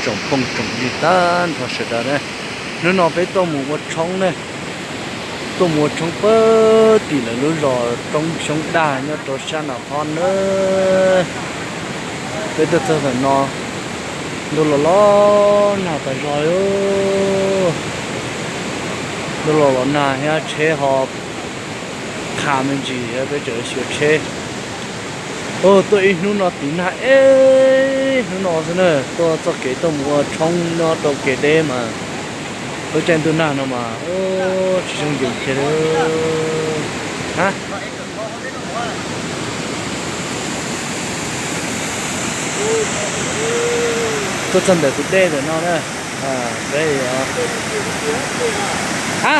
Tsoom phooj tsoom ywg tag nrho sawv daws ne, hnub no peb tuaj mus ua tshoob ne, tuaj mus ua tshoob pab tim lawv lub zos Roob Xyoob Daj nyob rau sab no qhov na. Peb tuaj txog ntawm no, ntuj los los nag tas zog li. Ntuj los los nag thiab tsheb ho qha me ntsis thiab peb tseem xyuas tsheb. Tuaj ib hnub no tiv nag ib hnub no xwb na, tuaj txoj kev tuaj mus ua tshoob nyob rau kev deb mas lub caij ntuj nag no mas tsis zoo ncuav kiag li. Tuaj txog ntawm tus dej ntawm no na, peb, ha,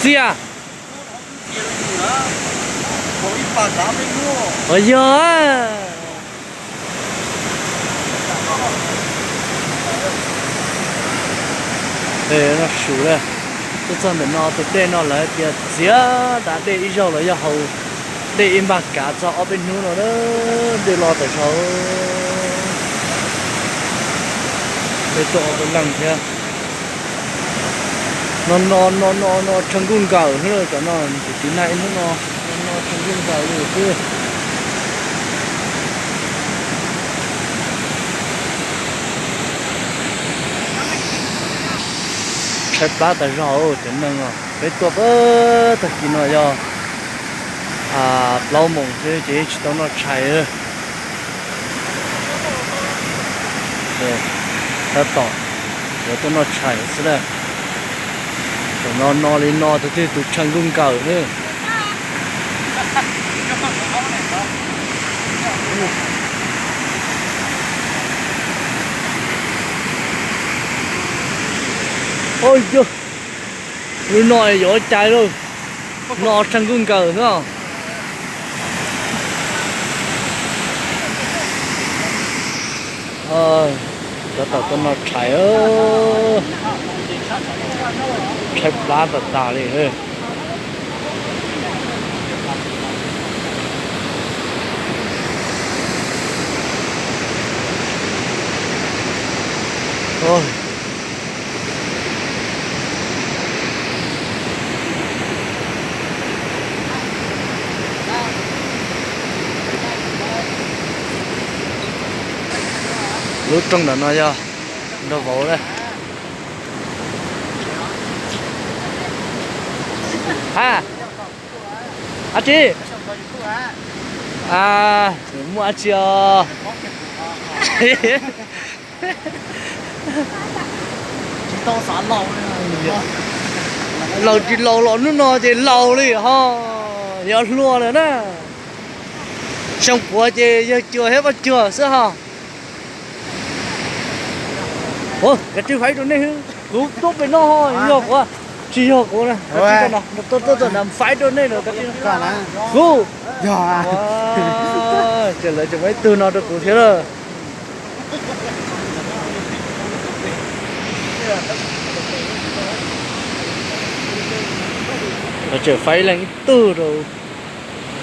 txias, yog, no su, tuaj txog ntawm no tus dej no lawv tias txiav tas dej ib zaug los yog haus dej ib npag kav txog ob peb hnub no, dej loj tas zog. Dej tuaj ob peb leeg thiab. No no no no no tshaw nkuj nkaws xwb, cov no tiv nag ib hnub no, no no tshaw nkuj nkaws li xwb. Tshaib plab tas zog cov neeg os, peb tuaj pab tag kis no yog plaub moos xwb ces tsis tau noj tshais. Tab tom yuav tuaj noj tshais xwb na. Tam no no li no tus twg tus tshaw nkuj nkaws xwb. Ua yog, lub no yuav ua cas lauj, no tshaw nkuj nkaws xwb. Tab tom tuaj noj tshais, tshaib plab tas tas li. Lub rooj ntawm no yog nrog vauv lawm. Ha, dab tsi? Muaj dab tsi os? Laus tsis laus los hnub no ces laus li ho, yog hluas lawm na. Xyoo puav ces yawg cuag thiab vaj cuag xwb ho. Ua, kav tsij faib rau nej, kuv tuaj pem no ho, yog kuv, tsis yog kuv na, tuaj tuaj tuaj faib rau nej lawm, kav tsij. Kuv, ces lawv tseem muaj ib tug no rau kuv thiab lawm. Lawv tseem faib leej ib tug rau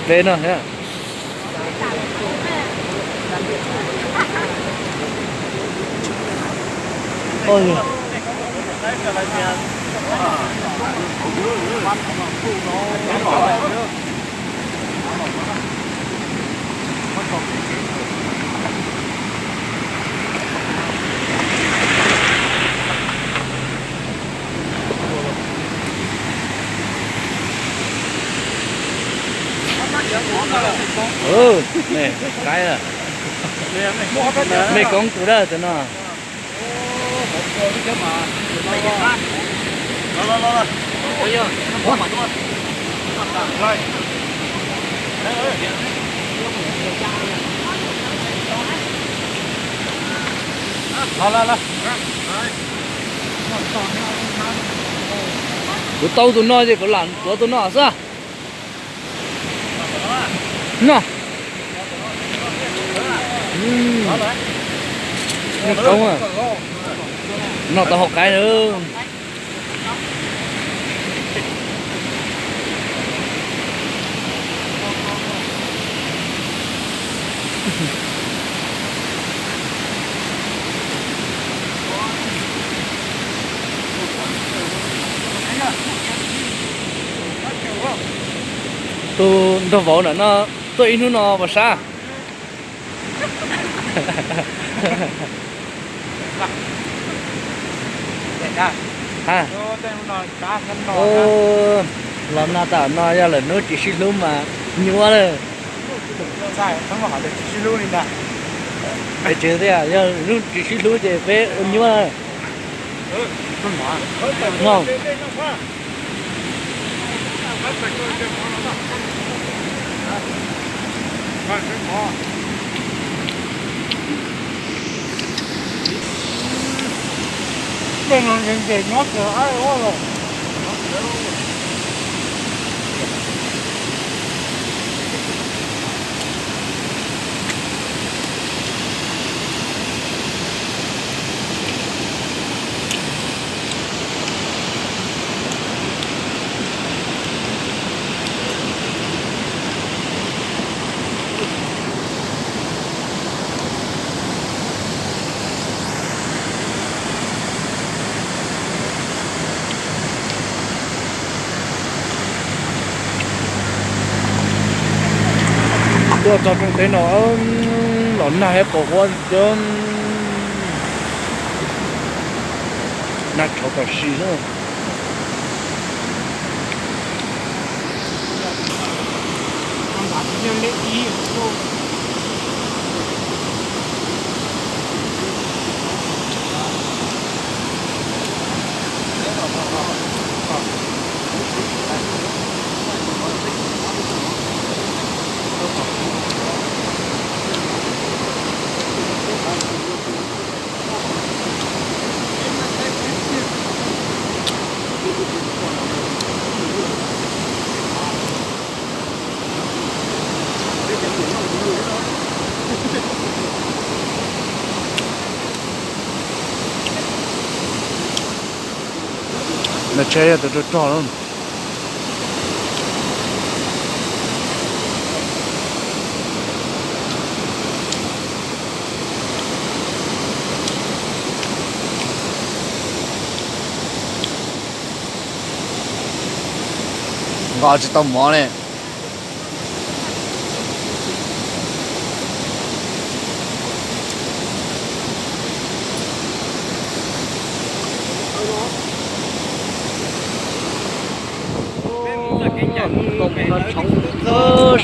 peb no thiab. Mej koob tus dawb tus no. Kuv tau tus no ces kuv lam tuav tus no xwb. No, no tau hauv qaib lawm. Tus ntog vauv ntawm no tuaj ib hnub no puas sab? Ha, los nag tam no yog lawm hnub tsis sib hlub mas nyuaj lawm. Es tsev tias yog hnub tsis sib hlub ces peb ua nyuaj. Tuaj txog rooj teb no los nag ib pos huab coob, nag tshauv tam sim xwb. No tsheb yog tus rog rog lawm. Nqa tsis tau mov li.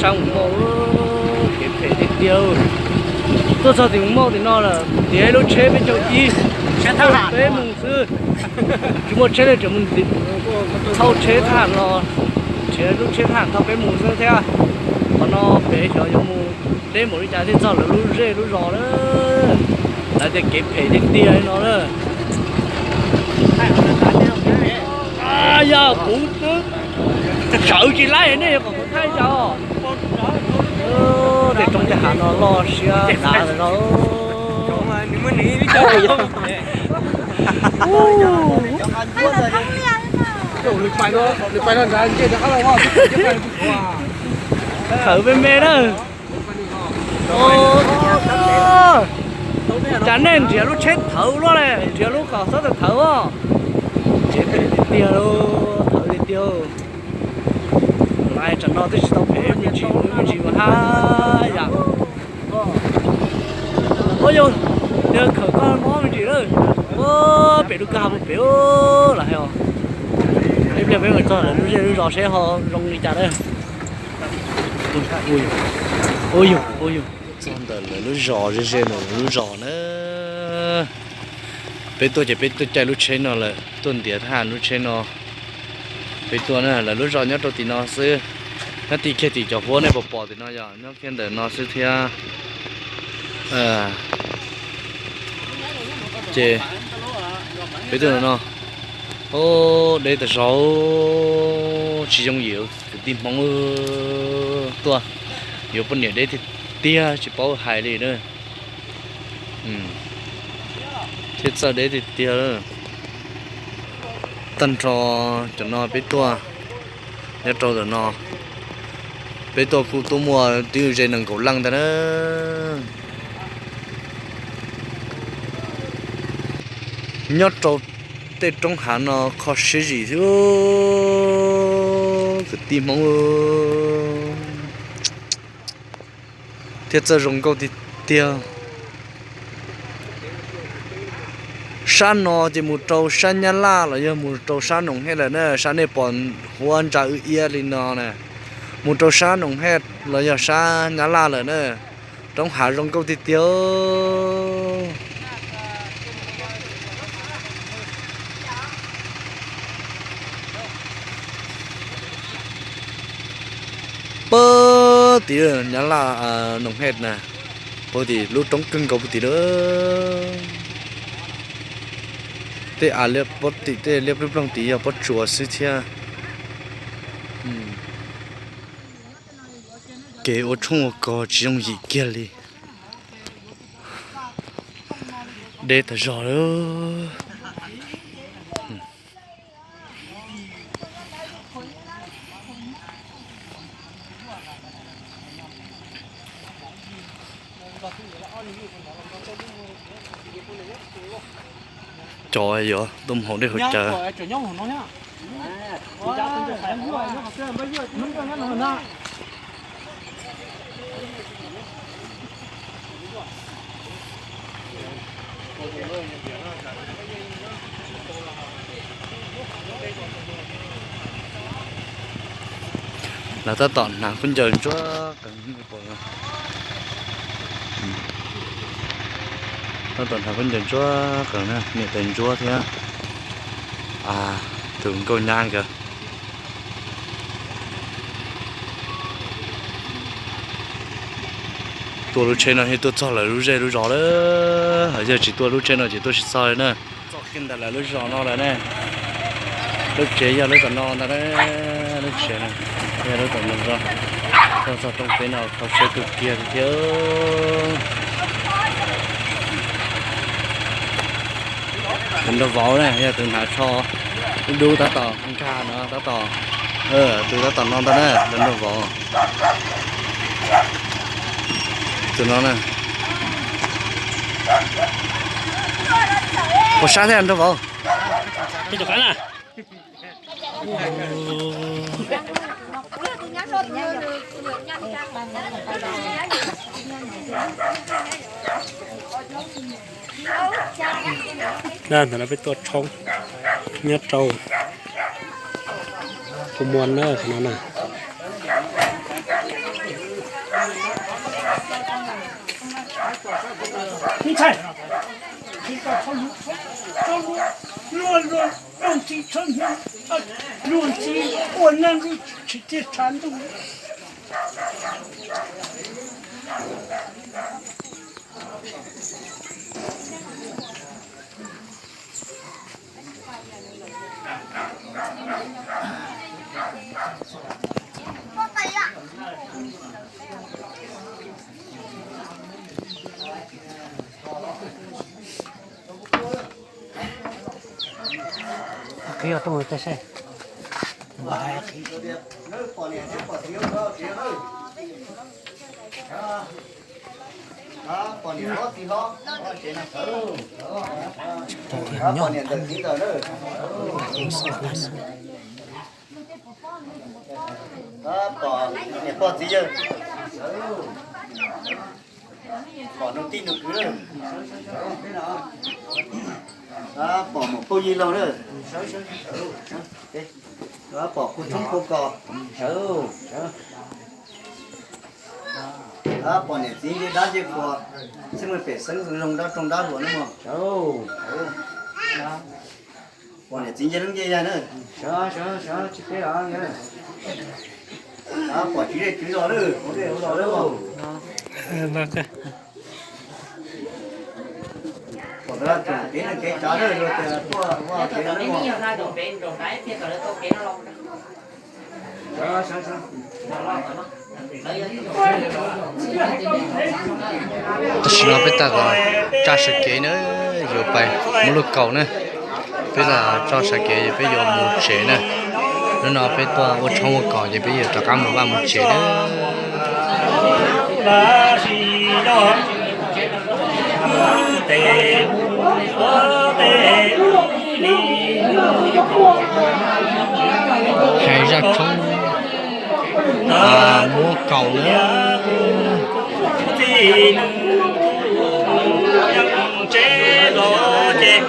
Sab Mus Mauj, kev phem tiag tiag. Tuaj txog tim Mus Mauj tim no lawm, ntiav ib lub tsheb peb caug ib, peb mus xwb. Tsis muaj tsheb li, tseem mus thauj tsheb thab ham los, nrhiav lub tsheb thab ham thauj peb mus xwb thiab. Qhov no pem xyov yuav mus deb npaum li cas thiaj txog lawv lub zej lub zos na. Lawv tias kev phem tiag tiag li no na. Yog kuv twb sawv tsis laib, nej yuav kom kuv thaij cas os. Tej roob tej hav no loj siab dav no. Thawv me me na. Cas nej nrhiav lub tsheb thawv luaj li, nrhiav lub kom txhob tawm thawv os. Kev phem tiag tiag, thawv tiag tiag. Lais tsam no twb tsis tau phem me ntsis, me ntsis mas hab yam. Ua yog, yog khawm koj mob me ntsis lawm. Ua pem lub kwj ha mus pem lawm hais os. Ib pliag peb mus txog lawv lub zej lub zos seb ho zoo li cas na. Ua yog, ua yog, txog ntawm lawv lub zos, ze ze ntawm lawv lub zos na. Peb tuaj ces peb tuaj caij lub tsheb no lawm, tuaj ntiav thab ham lub tsheb no. Peb tuaj na, lawv lub zos nyob rau tim no xwb, nyob tib kiag tim cov huab nej puas pom tim no yog nyob kiag ntawm no xwb thiab. Ces peb tuaj no, deb tas zog, tsis yooj yim kwv tij Hmoob tuaj, yuav poj niam deb tiag tiag tsis paub hais li na. Thiab txawj deb tiag tiag. Tag nrho cov no peb tuaj nyob rau ntawm no, peb tuaj kuj tuaj muaj twb ze nees nkaum leej ntag na. Nyob rau tej roob hav no kho siab zim xwb kwv tij Hmoob. Thiab txawj zoo nkauj tiag tiag. Sab no ces mus rau sab Nyab Laj los yog mus rau sab Noom Hej lawm na, sab nej pom huab ntsa wb iab li no na, mus rau sab Noom Hej los yog sab Nyab Laj lawm na. Roob hav zoo nkauj tiag tiag. Puag tim Nyab Laj, Noom Hej na, puag tim lub roob kawg nkaus puag tim lawm. Tej av liab, puag tim tej liab ploog ploog tid yog pob tsuas xwb thiab. Kev ua tshoob ua kos tsis yooj yim kiag li. Deb tas zog lawm. Cov yuav tuaj mus hauv dej haus cawv. Lawv tab tom hnav khaub ncaws ntsuab qees. Tab tom hnav khaub ncaws ntsuab qees na, niam tais ntsuab thiab tus nkauj nyab nkawd. Tuaj lub tsheb no yeej tuaj txog lawv lub zej lub zos lawm, yog tsis tuaj lub tsheb no ces tuaj tsis txog li na. Txog kiag ntawm lawv lub zos no lawm ne. Lub tsev yog lub tom no ntag, lub tsev no yog lub tom no. Tuaj txog rooj teb no kho siab kawg kiag li thiab. Tus nraug vauv na yog tus hnav tsho dub tab tom nkag no tab tom, tus tab tom no ntag na, tus nraug vauv. Tus no na. Puas sab thiab nraug vauv? Ntawm no peb tuaj tshoob nyob rau Phu Muas na, qhov no na. Qhib rooj saib. Pom niam pog txiv yawg, pom nus tij nus kwv, pom muam phauj yij laug na, pom kuv txhoob kuv kos, pom niam txiv ncej dab ncej qhuas, xeeb pem xeeb zoo zoo dab roog dab hluas na mog. Pom niam txiv ncej lub ncej yaig na. Pom tswv zej tswv zos lawm, ua dej ua zos lawm. Pom kev neej kev tsav lawm, luag tias tuaj ua kev lawm. Tam sim no peb tab tom tsa sawv kev na, yuav pais muab lub kaus na. Peb tab tom tsa sawv kev peb yuav mus tsev na. Hnub no peb tuaj ua tshoob ua kos ces peb yuav rov qab mus vaj mus tsev na. Hais zaj tshoob muab kaus na. Tsev los ces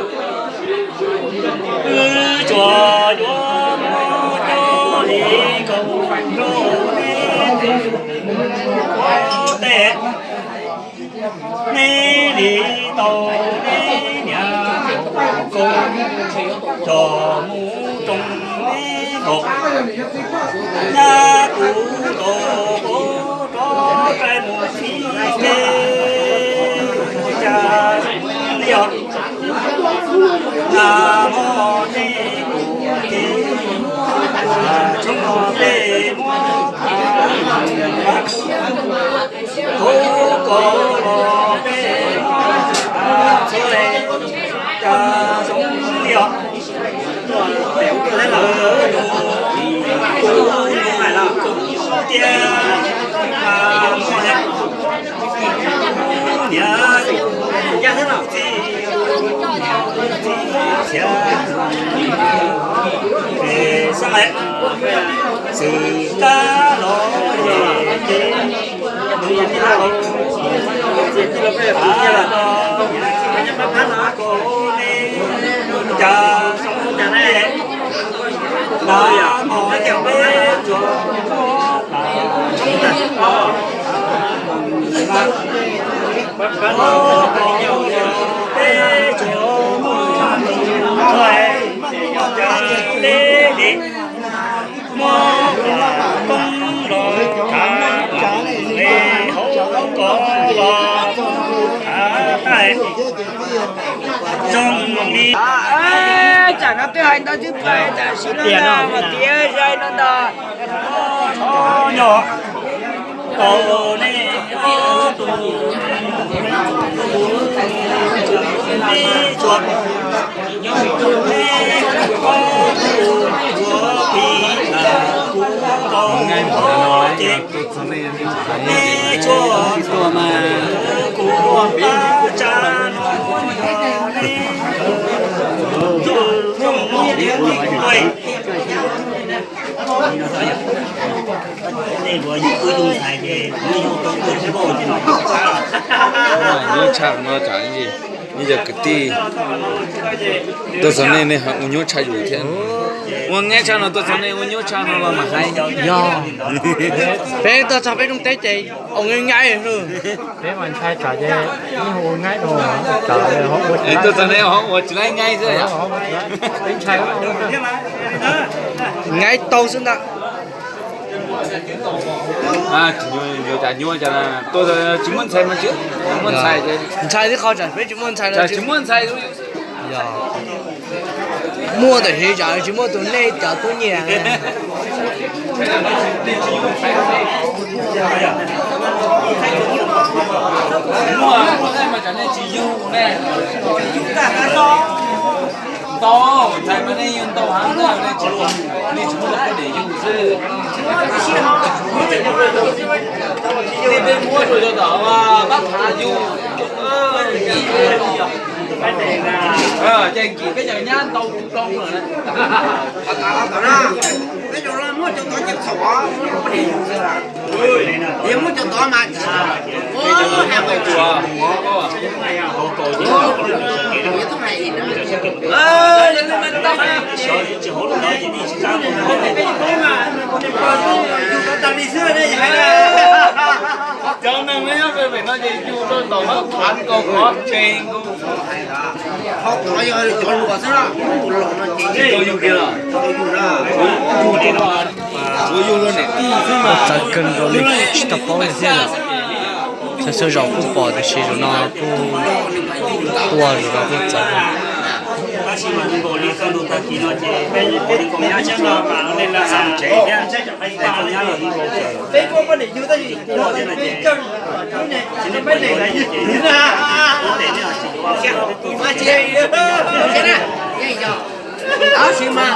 wb tsuas yuav muab cov li kaus rau neb tej, neb li tau neb niam kaus coj mus rau neb nkaus. Nyab kuv tau rov rais mus txij kev cas li os. Nag hmo neb kuv kev tshoob no peb muab thav, thav kub ko los peb muab thav txhua le, cas zoo li os. Tias mas muaj niam txiv, txiv txiav xab lais, xwm kab los ces nws los, a, los ko ne, cas zoo li na, mog peb tsuas, peb tsuas muaj, cas li li. Muab koob los thav, le hauv koob los thav, zoo li. Tsam no twb hais ntau twb pais, tam sim no mas tiav zais no ntag. Nyob tau nej ob tug, ib txhua, ib txhua, ib txhua, kuv tau ces ib txhua, kuv tsa no, tus nyoog no, nyuaj tshaj no tsam ib yam kwv tij tuaj txog nej, nej ho ua nyuaj tshaj yus thiab. Ua nyuaj tshaj no tuaj txog nej ua nyuaj tshaj no los mas hais. Yog peb tuaj txog peb rooj teb ces ua nyaib nyaib. Peb mas ntshai tsam ces ib hu ua nyaib rau tsam tuaj txog nej ho ua tsis laib nyaib xwb. Nyaib tau xwb ntag. Tsis nyuaj, cas nyuaj, cas tuaj tsis muaj ntxhais mas tsis muaj ntxhais, ntshai tib qho tsam peb tsis muaj ntxhais, tsis muaj ntxhais. Muaj ntawm hiv tsam tsis muaj tus nej cov tub nyiam. Muaj, muaj nej mas tsam nej tsis yug ne. Ntau, ntxhais mas nej yug ntau heev na, nej tsis, nej tsis muaj poj niam yug xwb. Nej peb muab rau cov tom pab thav yug. Ces kis peb cov nyab ntau tus rau lawm na. Peb cov los muab cov tod ces txhaum os, muab rau poj niam yug xwb. Yog muab cov tod mas tsis txhaum. Cov neeg nyob pem no ces yug rau tom mab phav nkaus qhov tsees nkaus. Tsis tau yug kiag los? Tsuas yug rau niam tij xwb mas. Txawv kawg nkaus li, tsis tau paub li thiab yom. Txhua txhua zaus kuj pom tiam sis zaum no kuj tuaj zaum no kuj txawv. Tab sis mas zoo nkaus li kaj ntug tag kis no ces peb pom li nkaus nyab tsis tshua, peb nyab los zoo nkaus ces, tab sis mas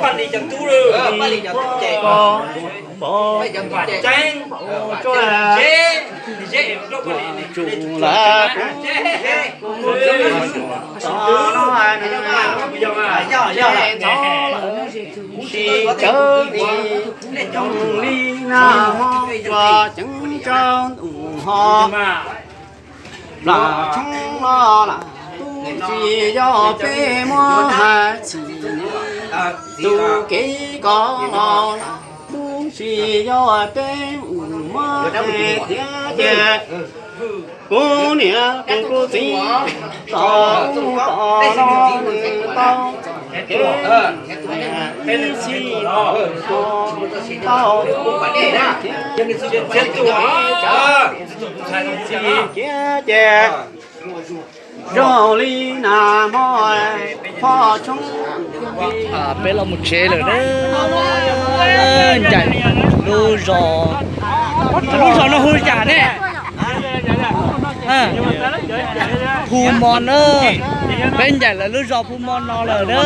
Paj Lis cov tub lawm, Paj Lis cov tub ces pov tseeb, tsuas lawv kuv tov no hais nws, ntxov lawm tsis tsawg li, li nag hmo tsuas ceev rau ntuj ho. Plam tshoob los lam tub tsis yog peb muab hais txim, tus kev kov los lam tub tsis yog peb mus muab hais thiab ces kuv niam kuv kuv txiv tom ub tom no nws tau Ces zoo li na, peb los mus tsev lawm na. Ncaim lub zos, lub zos no hu li cas ne? Phu Mos na. Peb ncaim lawv lub zos Phu Mos no lawm na.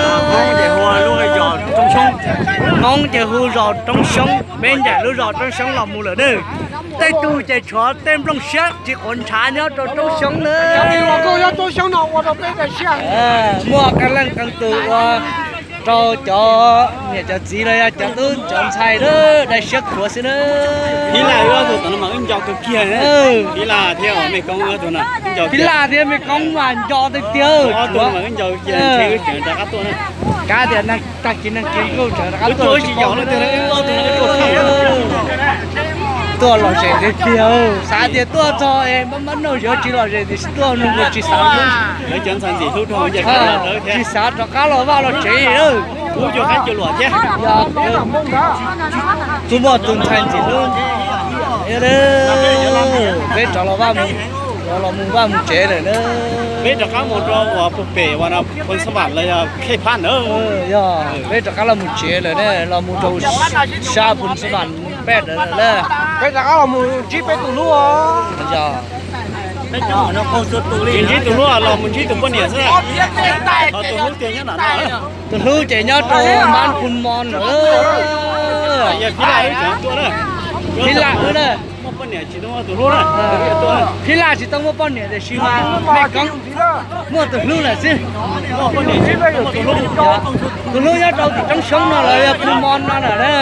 Hmoob ces hu zos Roob Xyoob, peb ncaim lub zos Roob Xyoob los mus lawm na. Tej tug ces tshuav tej nplooj siab tsis quav ntshav nyob rau Roob Xyoob na. Muaj qee leej qee tus ua rau cov niam cov txiv los yog cov tub cov ntxhais dai siab khuav xwb na. Phib Laj thiab Mej Koob mas nco tiag tiag. Kav tias tag kis neeg kiv nkauj tsawv rov qab tuaj, tuaj lom zem tiag tiag. Xav tias tuaj txog es mab mab noj yuav tsis lom zem tiam sis tuaj nug nkaus tsis xav, tsis xav rov qab los vaj los tsev. Kuv muaj tus ntxhais ntxim hlub, peb rov los vaj, los mus vaj mus tsev lawm na. Peb rov qab mus rau uas puag pem uas Phoos Xab Vam los yog Khej Phab na. Yog peb rov qab los mus tsev lawm ne, los mus rau sab Phoos Xab Vam pem lawm na. Peb rov qab los mus ntsib peb tus hlub os. Yog ntsib tus hlub los mus ntsib tus poj niam xwb. Tus hlub ces nyob rau Mab Phu Mos na. Phib Laj wb na. Phib Laj tsis tau muaj poj niam tiam sis mas Mej Koob muaj tus hlub lawm xwb. Tus hlub nyob rau tim Roob Xyoob no los yog Phu Mos no lawm na.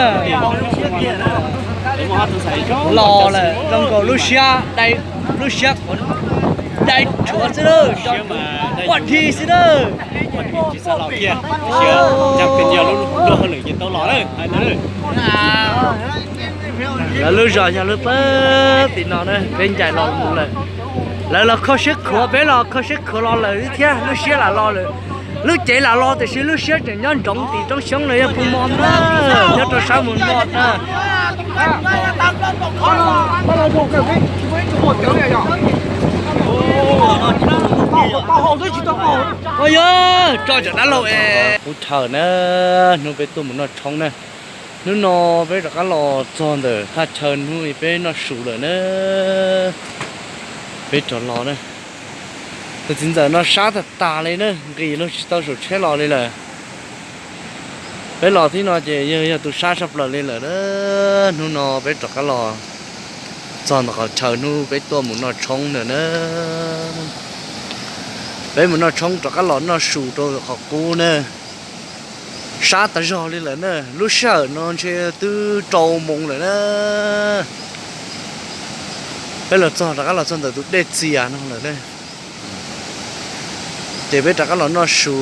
Los lawm zoo nkaus lub siab dai, lub siab dai rhuav xwb na, quaj dhi xwb na. Lawv lub zos yog lub pab tim no na, peb ncaim los mus lawm. Lawv los kho siab khuav, peb los kho siab khuav los lawm thiab, lub siab lam los lawm. Lub cev lam los tiam sis lub siab tseem nyob ntsoov tim Roob Xyoob los yog Phu Mos na, nyob rau sab Phu Mos na. Yog tso cov dab laug es kuv chaw na, hnub peb tuaj mus noj tshoob na. Hnub no peb rov qab los txog ntawm thaj chaw hnub peb noj su lawm na. Peb rov los na. Tus txiv ntxawm no sab tag tas li na, nqis los tsis tau saum tsheb los li lawm. Peb los thib no ces yog, yog tus sab saj plaws li lawm na. Hnub no peb rov qab los txog ntawm qhov chaw hnub peb tuaj mus noj tshoob ntawm na. Peb mus noj tshoob rov qab los noj su rau qhov qub na. Sab tas zog li lawm na, lub sij hawm no ntshe twb rau moos lawm na. Peb los txog rov qab los txog ntawm tus dej txias no lawm na. Ces peb rov qab los noj su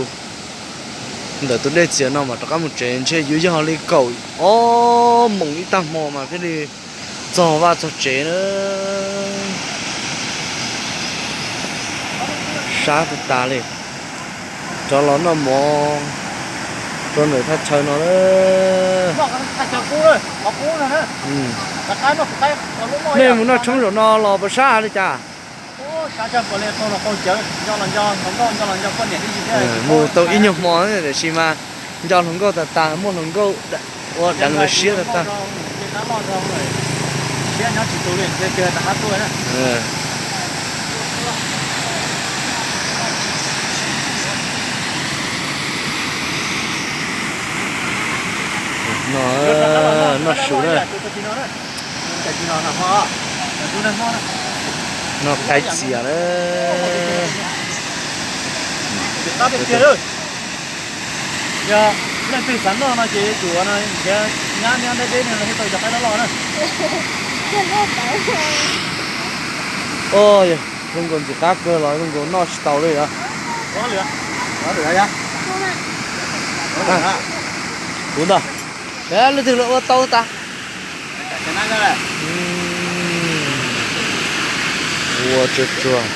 ntawm tus dej txias no mas rov qab mus tsev ntshe yuav yog li kaum ob moos ib tag hmo mas thiaj li txog vaj txog tsev na. Sab tas tas li. Rov los noj mov rau ntawm thaj chaw no na. Nej mus noj tshoob zaum no los puas sab li cas? Mus tau ib nyuag hmo tiam sis mas nco hluas nkauj tas tas, muaj hluas nkauj ua deev lawv siab tas tas. No, noj su na. Noj qaib txias na. Yog leej twg xav noj no ces yuav tsum nyab nyab deb deb no thiaj tau cov qaib loj loj na. Zoo nkaus ntxim qab kawg los zoo nkaus noj tsis tau li os. Kuv ntag. Leej twg los ua tau tas. Ua tsuag tsuag.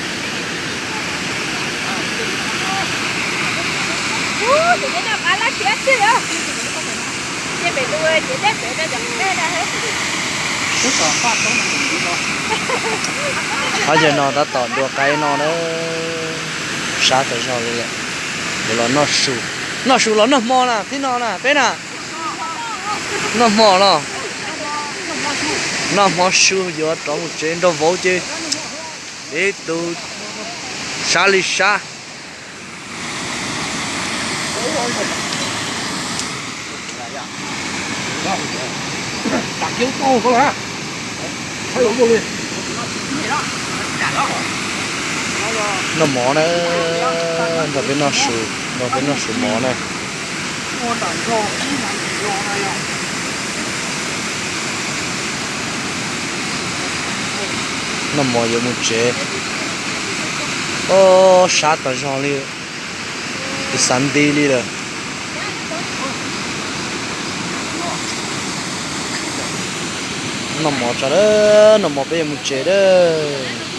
Ob yawg no tab tom dua qaib noj na, sab tas zog li lawm. Yuav los noj su, noj su los noj hmo na, tib no na peb na. Noj hmo los, noj hmo su yuav rov mus tsev nrog vauv ces ib tug sab li sab. Noj mov na, nrog peb noj su, nrog peb noj su mov na. Noj mov yuav mus tsev. Ob, sab tas zog li, tsis xav nti li lawm. Noj mov tso, noj mov peb yuav mus tsev a.